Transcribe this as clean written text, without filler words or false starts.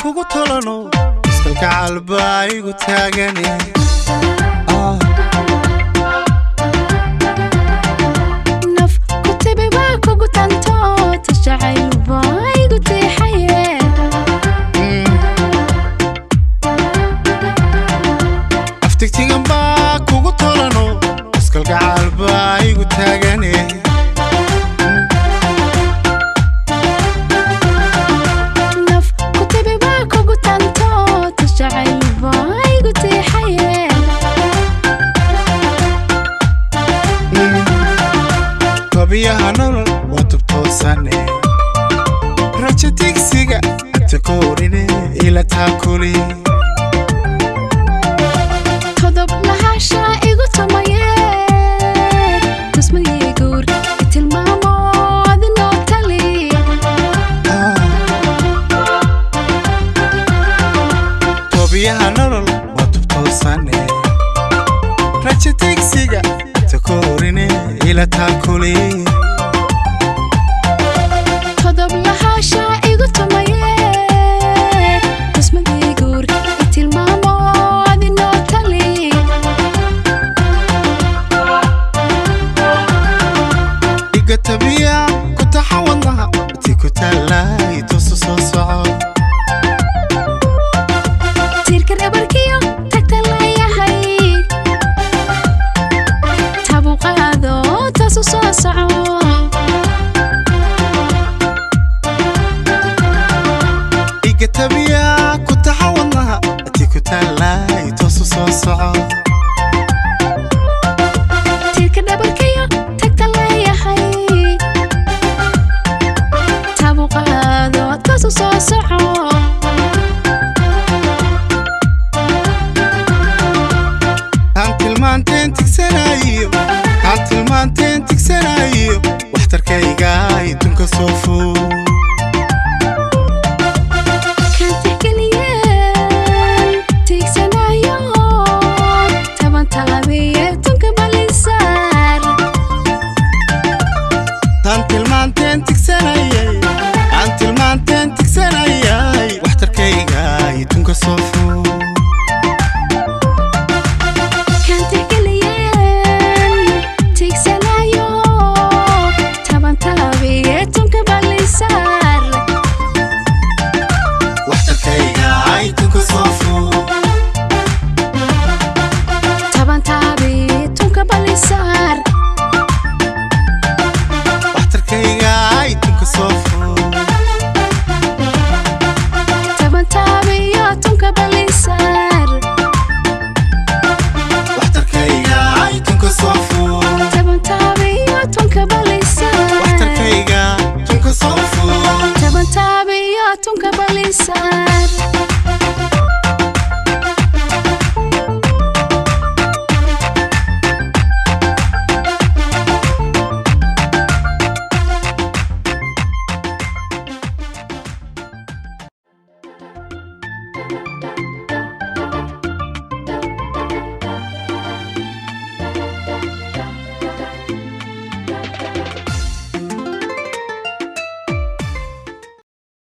Kugu tolano iskalkacal baa igu taagane. Naf ku tibi baa kugu tanto, tashacayl baa igu tiixaye. Aftigtigan baa kugu tolano iskalkacal baa igu taagane. Naf ku tibi baa kugu tanto, tashacayl baa igu tiixaye. Tobiyaha nolol waa tubtoosane, rajo tigsiga agta koorine ila taakuli. Todob lahasha igu tumaye, tusmadii guur itilmaamo adinoo tali. Tobiyaha nolol waa tubtoosane, rajo tigsiga agta koorine ila taakuli. Todob lahasha igu tumaye, tusmadii guur itilmaamo adinoo tali. Dhiga tabiya ku taxa wadnaha ti ku taallay, toosu soo soco. Tiirka dhabarkiyo tagta leeyahay, tabuqaado taasu soo soco. Dhiga tabiya ku taxa wadnaha ti ku taallay, toosu soo soco. Tiirka dhabarkiyo tagta leeyahay, tabuqaado taasu soo soco. Taan tilmaanteen tigsanayo, taan tilmaanteen tigsanayo, waxtarkayga idunka soo fog. Kaan tixgeliyeen tiigsanayo, taban taabiye tunka balisaar. Taan tilmaanteen tigsanayay, taan tilmaanteen tigsanayay, waxtarkayga idunka soo fog. Kaan tixgeliyeen tiigsanayo, taban taabiye tunka balisaar. Waxtarkayga idunka soo fog. Taban taabiye tunka balisaar. Waxtarkayga idunka soo fog. Taban taabiyo tunka balisaar. Waxtarkayga idunka soo fog. Taban taabiyo tunka balisaar. Waxtarkayga idunka soo fog. Taban taabiyo tunka balisaar.